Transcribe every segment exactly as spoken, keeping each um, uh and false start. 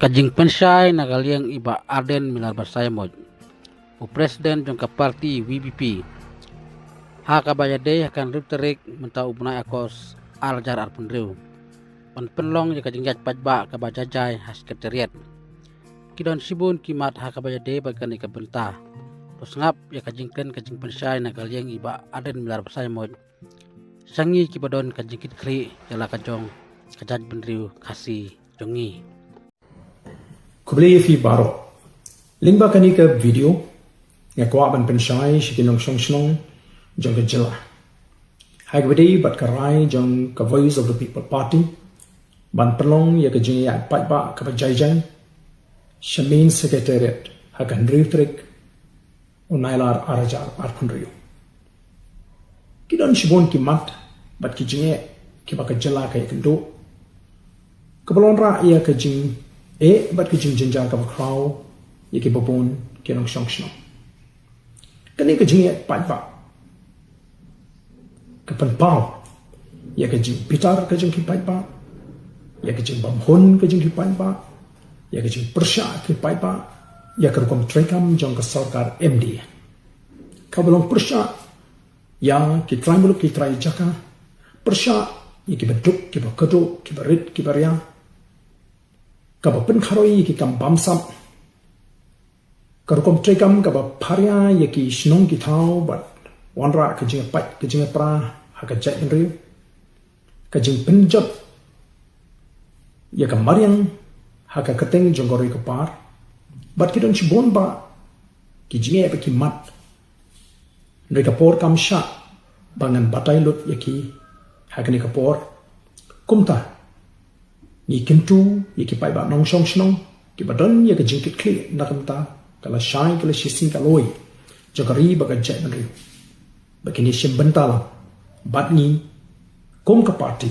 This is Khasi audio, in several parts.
Ka jingpynshai na ka liang i Bah Ardent Miller Basaiawmoit, u President jong ka party V P P, ha kaba ïadei ha ka hynriew tarik mynta u bnai August ar hajar arphew hynriew, ban pynlong ïa ka jingïaid paidbah kaba jai jai ha Secretariat. Ki don shibun ki mat ha kaba ïadei bad kane ka bynta. To sngap ïa ka jingkren ka jingpynshai na ka liang i Bah Ardent Miller Basaiawmoit sha ngi kiba don ka jingkitkhlieh ïa la ka jong ka jaitbynriew Khasi jong ngi. Khublei ïa phi baroh. Lyngba kane ka video, nga kwah ban pynshai sha ki nongshong shnong jong ka jylla, ha kaba ïadei bad ka rai jong ka Voice of the People Party ban pynlong ïa ka jingïaid paidbah kaba jai jai sha main Secretariat ha ka hynriew tarik u Nailar ar hajar arphew hynriew. Ki don shibun ki mat bad ki jingeh kiba ka jylla ka ïakynduh, kaba wanrah ïa ka jingeh bad ka jingjynjar kaba khraw ïa kiba bun ki nongshong shnong. Kane ka jingïaid paidbah ka pynpaw ïa ka jingbitar ka jong ki paidbah, ïa ka jingbymhun ka jong ki paidbah, ïa ka jingpyrshah ki paidbah ïa ka rukom treikam jong ka sorkar M D A, kaba long pyrshah ïa ki trai muluk ki trai jaka, pyrshah ïa kiba duk kiba kduh, kiba rit kiba ria, kaba pynkharoi ïa ki kam bamsap, ka rukom treikam kaba pharia ïa ki shnong ki thaw bad wanrah ka jingpait ka jingpra ha ka jaitbynriew, ka jingpynjot ïa ka mariang ha ka kyrteng jong ka ri ka par, bad ki don shibun bah ki jingeh bad ki mat. Hynrei ka por kam shah ba ngan batai lut ïa ki ha kane ka por. Kumta ngi kyntu ïa ki paidbah nongshong shnong kiba don ïa ka jingkitkhlieh na ka bynta ka lashai ka lashisien ka lawei jong ka ri bad ka jaitbynriew, ba kin ïashim bynta lang bad ngi kum ka party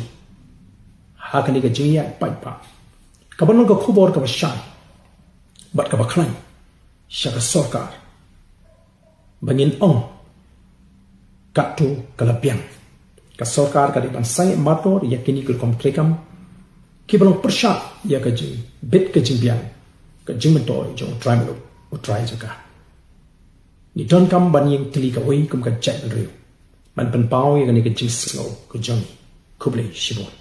ha kane ka jingïaid paidbah, kaba long ka khubor kaba shai bad kaba khlaiñ sha ka sorkar, ba ngin ong katto ka la biang. Ka sorkar ka dei ban sangeh martor ïa kine ki rukom treikam kiba long pyrshah ïa ka jingbit ka jingbiang ka jingmyntoi jong u trai muluk u trai jaka. Ngi donkam ban ïeng tylli kawei kum ka jaitbynriew ban pynpaw ïa kane ka jingsngew ka jong ngi. Khublei shibun.